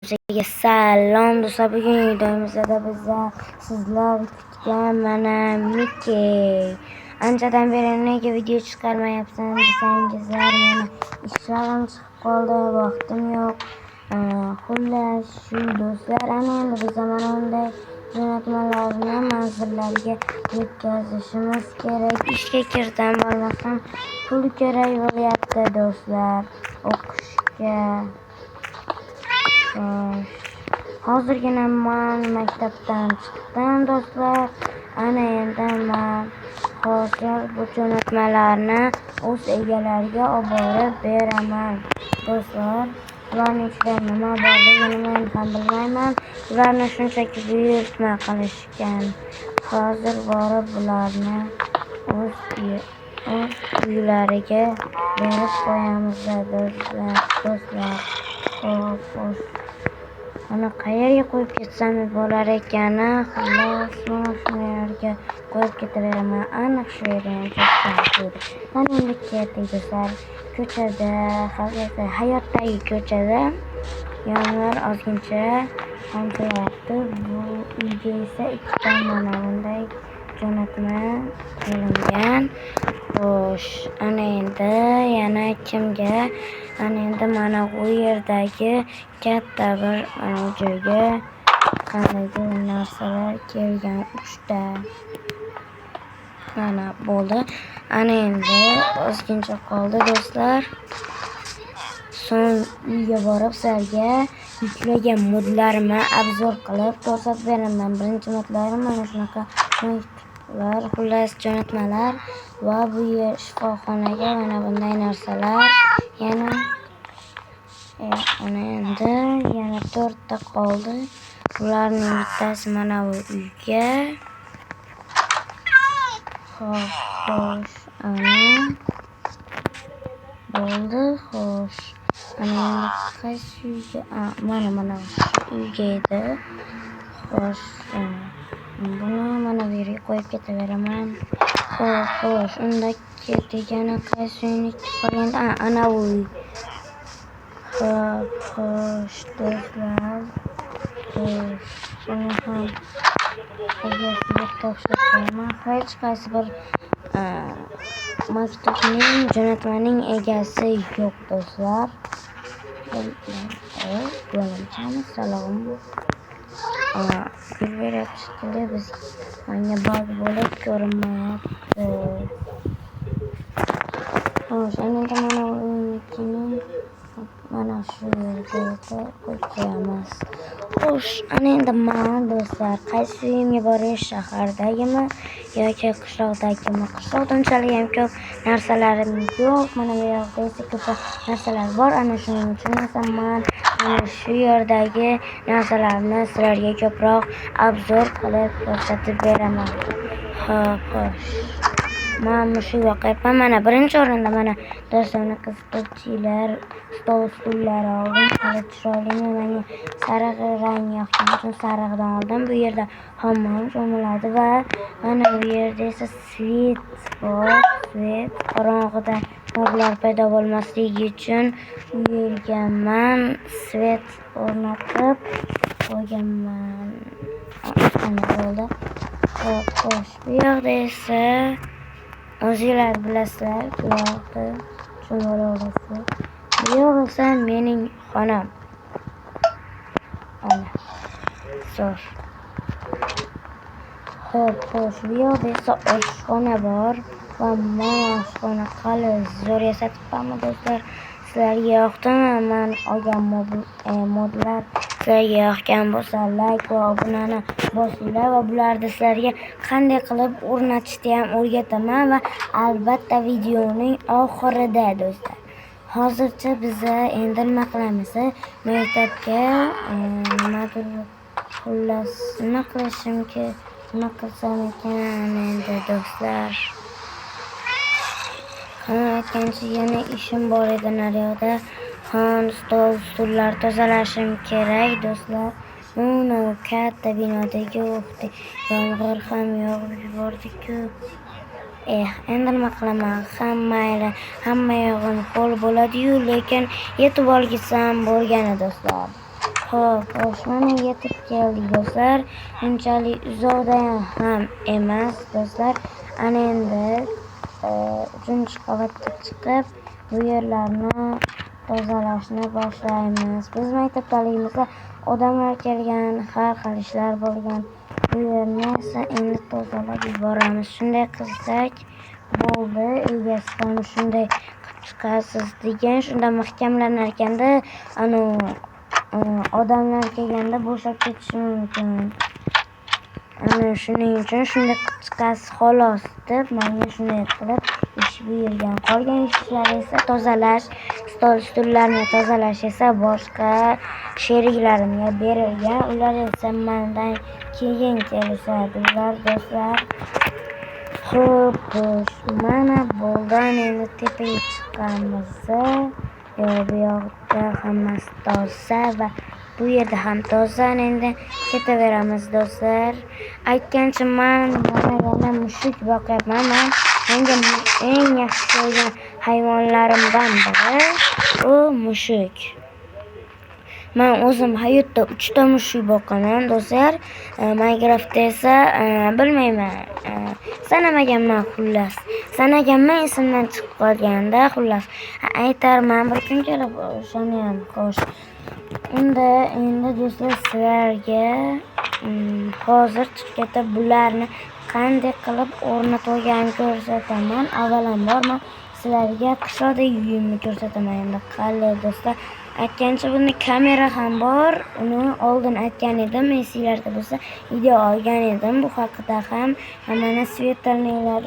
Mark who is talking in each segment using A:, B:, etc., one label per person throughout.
A: Barchaga salom do'stlar, bugun videomizda biza sizlar kutgan mana Mickey. Anchadan beri nega video chiqarmayapsan desangizlar, mana ishlarim chiqib qoldi, vaqtim yo'q. Xullas shu do'stlar, ana endi biz mana bunday jo'natmalarni manzillarga yetkazishimiz kerak. Ishga kirsam bo'lmasam pul kerak bo'lyapti do'stlar, o'qishga. Xo'sh, hozirgina man maktabdan chiqdim do'stlar. Ana endi man hozir bu jo'natmalarni o'z egalariga olib borib beraman do'stlar. Ularning ichida nima borligini men ham bilmayman. Ularni shunchaki buyurtma qilishgan. Hozir borib bularni o'z uylariga berib qo'yamiz do'stlar. Xo'p, xo'sh. Uni qayerga qo'yib ketsam bo'lar ekan? Xullas, mana shu yerga qo'yib ketaveraman. Aniq shu yerga ham ketdim. Mana endi ketdik do'stlar. Ko'chada, hayotdagi ko'chada yomg'ir ozgincha tomchilayapti. Bu uyga esa ikkita mana bunday jo'natma qilingan. Xo'sh, ana endi yana kimga? Ana endi mana bu yerdagi katta bir mana bu joyga qandaydir narsalar kelgan 3ta. Mana bo'ldi. Ana endi ozgincha qoldi do'stlar. So'ng uyga borib sizlarga yuklagan modlarimni обзор qilib ko'rsatib beraman. Birinchi modlarim mana shunaqa maktublar, xullas jo'natmalar va bu yer shifoxonaga mana bunday narsalar. Yana ana endi yana 4ta qoldi. Bularning bittasi mana bu uyga. Xo'p, xo'sh, ana bo'ldi. Xo'sh, ana endi qaysi uyga? Mana shu uyga edi. Xo'sh, buni mana bu yerga qo'yib ketaveraman. Xo'p, xo'sh, unda ketdik. Yana qaysi uyniki qolgandi? Ana bu uy. Xo'p, xo'sh, do'stlar. Xo'sh, buni ham egasiga topshirib qo'yaman. Hech qaysi bir maktubning, jo'natmaning egasi yo'q do'stlar. Salom. Gul beryapti shekilli, biz menga bag bo'lib ko'rinmayapti. Xo'sh, endi mana uynikini mana shu yerga qo'yib qo'yamiz. Xo'sh, ana endi man do'stlar, qaysi uyimga borish, shahardagimi yoki qishloqdagimi? Qishloqda unchalik ham ko'p narsalarim yo'q. Mana bu yoqda esa ko'proq narsalar bor. Ana shuning uchun esa man mana shu yerdagi narsalarni sizlarga ko'proq обзор qilib ko'rsatib beraman. Xo'p, xo'sh. Man shu yoqayapman. Mana birinchi o'rinda mana do'stlar unaqa stolchilar, stol stullar oldim. Hali chiroylimi? Menga sariq rang yoqqani uchun sarig'idan oldim. Bu yerda hammom cho'miladi va mana bu yerda esa свет bor. Свет qorong'ida moblar paydo bo'lmasligi uchun uyilganman. Свет o'rnatib qo'yganman. Ana bo'ldi. Xo'p, xo'sh. Bu yoqda esa o'zinglar bilasizlar, bu yoqda cho'milaverasizlar. Bu yoq esa mening xonam. Ana. Zo'r. Xo'p, xo'sh, bu yoqda esa oshxona bor va mana oshxona qali zo'r yasatibmanmi do'stlar? Sizlarga yoqdimi? Man olgan modlar sizlarga yoqqan bo'lsa, like va obunani bosinglar va bularni sizlarga qanday qilib o'rnatishni ham o'rgataman va albatta videoning oxirida do'stlar. Hozircha biza endi nima qilamiz? Maktabga nimadir, xullas nima qilishim nima qilsam ekan endi do'stlar? Ha, aytgancha yana ishim bor edi naryoqda. Xon, stol, stullar tozalashim kerak do'stlar. Mana katta binodagi yomg'ir ham yog'ib yubordi-ku. Eh, endi nima qilaman? Ham mayli, hamma yog'ini ho'l bo'ladi-yu, lekin yetib olsam bo'lgani do'stlar. Xo'p, mana yetib keldik do'stlar. Unchalik uzoqda ham emas do'stlar. Ana endi 3-qavatga chiqib bu yerlarni tozalashni boshlaymiz. Biz maktabdaligimizda odamlar kelgan, har xil ishlar bo'lgan. Bu yerni esa endi tozalab yuboramiz. Shunday qilsak bo'ldi. Egasi ham shunday qilib chiqasiz degan, shunda mahkamlanar ekanda, odamlar kelganda bo'shab ketishi mumkin. Ana shuning uchun shunday qilib chiqasiz xolos deb menga shunday qilib ish buyurgan. Qolgan ishlar esa tozalash, stol stullarni tozalash esa boshqa sheriklarimga berilgan. Ular esa mendan keyin kelishadi ular do'stlar. Xo'p, mana bo'ldi. Endi tepaga chiqamiz. Bu yoqda hammasi toza va bu yerda ham toza. Endi ketaveramiz do'stlar. Aytgancha men mana yana mushuk boqyapman. Men menga eng yaxshi ko'rgan hayvonlarimdan biri u mushuk. Men o'zim hayotda 3 ta mushuk boqaman do'stlar. Minecraftda esa bilmayman. Sanamaganman xullas. Sanaganman, esimdan chiqib qolganda xullas. Aytarman bir kun kelib o'shani ham. Xo'sh. Unda endi do'stlar sizlarga hozir chiqib ketib bularni qanday qilib o'rnatib olganimni ko'rsataman. Avvalambor men sizlarga qishloqdagi uyimni ko'rsataman endi qalay do'stlar. Aytgancha bunda kamera ham bor. Uni oldin aytgan edim, esinglarda bo'lsa video olgan edim bu haqida ham. Mana svetelniklar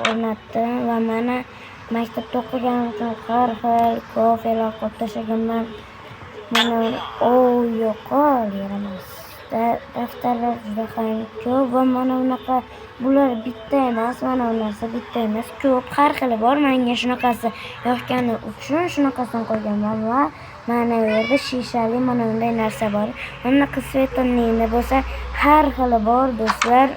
A: o'rnatdim va mana maktabda o'qiganim uchun har xil kofelar qo'yib tashlaganman. Mana yo'qol yaramas. Daftarlar juda ham ko'p va mana bunaqa bular bitta emas, mana bu narsa bitta emas, ko'p har xili bor. Menga shunaqasi yoqqani uchun shunaqasini qo'yganman va mana bu yerda shishali mana bunday narsa bor. Bunaqa svetelnikni bo'lsa har xili bor do'stlar.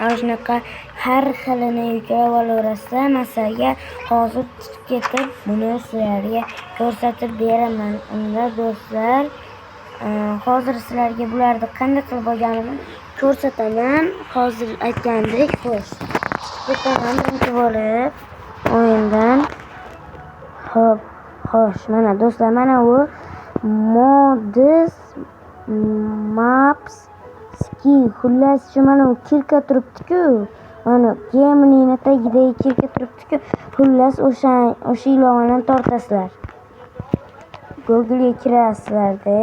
A: Ana shunaqa har xilini yuklab olaverasizlar. Masaga hozir chiqib ketib buni sizlarga ko'rsatib beraman. Unda do'stlar, hozir sizlarga bularni qanday qilib olganimni ko'rsataman. Hozir aytgandek, xo'sh. Ketaman birinchi bo'lib o'yindan. Xo'p, xo'sh, mana do'stlar, mana bu Mods Maps Ski. Xullas, shu mana bu kirka turibdi-ku. Mana gemining tagidagi kirka turibdi-ku. Xullas, o'sha ilovani tortasizlar. Google'ga kirasizlar-da.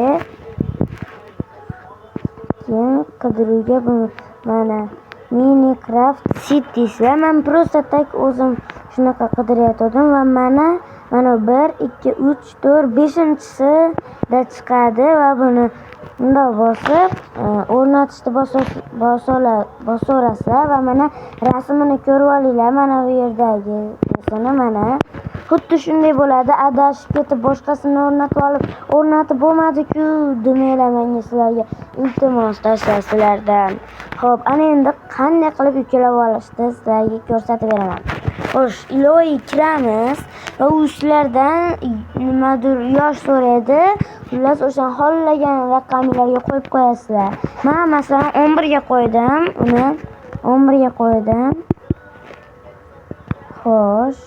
A: Keyin qidiruvga buni mana Minecraft City deysizlar. Men просто так o'zim shunaqa qidirayotgandim va mana 1 2 3 4 5-chisida chiqadi va buni bundoq bosib, o'rnatishni bosaverasizlar va mana rasmini ko'rib olinglar. Mana bu yerdagisini mana xuddi shunday bo'ladi. Adashib ketib boshqasini o'rnatib olib, o'rnatib bo'lmadi-ku demanglar menga sizlarga. Iltimos do'stlar sizlardan. Xo'p, ana endi qanday qilib yuklab olishni sizlarga ko'rsatib beraman. Xo'sh, ilovaga kiramiz va u sizlardan nimadir yosh so'raydi. Xullas, o'sha xohlagan raqamlarga qo'yib qo'yasizlar. Men masalan 11 ga qo'ydim, uni 11 ga qo'ydim. Xo'sh,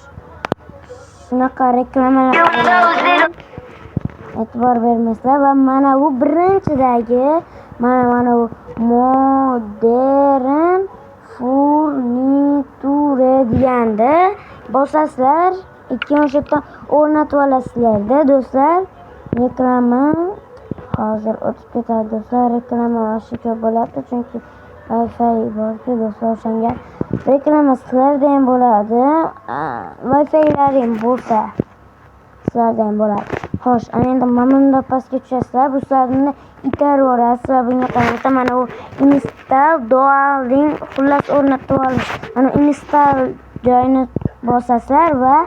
A: shunaqa reklamalar bo'ladi. E'tibor bermaysizlar va mana bu birinchidagi mana bu Modern Furniture deganda bosasizlar, keyin o'sha yerdan o'rnatib olasizlarda do'stlar. Reklama hozir o'tib ketadi do'stlar. Reklama вообще ko'p bo'lyapti, chunki Wi-Fi borku do'stlar, o'shanga reklama sizlarda ham bo'ladi. Wi-Fi'laring bo'lsa sizlarda ham bo'ladi. Xo'sh, ana endi mana bunda pastga tushasizlar. Bu sizlarni itarib yuborasiz va bunga qarangizda mana bu install downloading, xullas o'rnatib olish. Mana install joyini bosasizlar va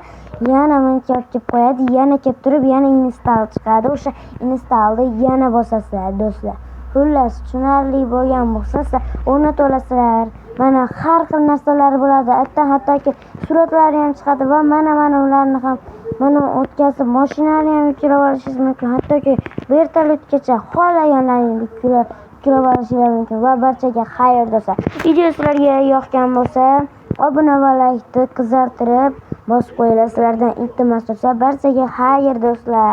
A: yana bunga kelib qo'yadi, yana kelib turib yana install chiqadi. O'sha installni yana bosasizlar do'stlar. Xullas, tushunarli bo'lgan bo'lsa sizlar o'rnatib olasizlar. Mana har xil narsalar bo'ladi. Hattoki suratlari ham chiqadi va mana ularni ham Mana o'tkazib, mashinani ham yuklab olishingiz mumkin. Hattoki vertolyotgacha xohlaganlaringizni yuklab olishingiz mumkin. Va barchaga xayr, do'stlar. Video sizlarga yoqqan bo'lsa, obuna va laykni qizartirib bosib qo'yinglar. Sizlardan iltimos, do'stlar. Barchaga xayr, do'stlar.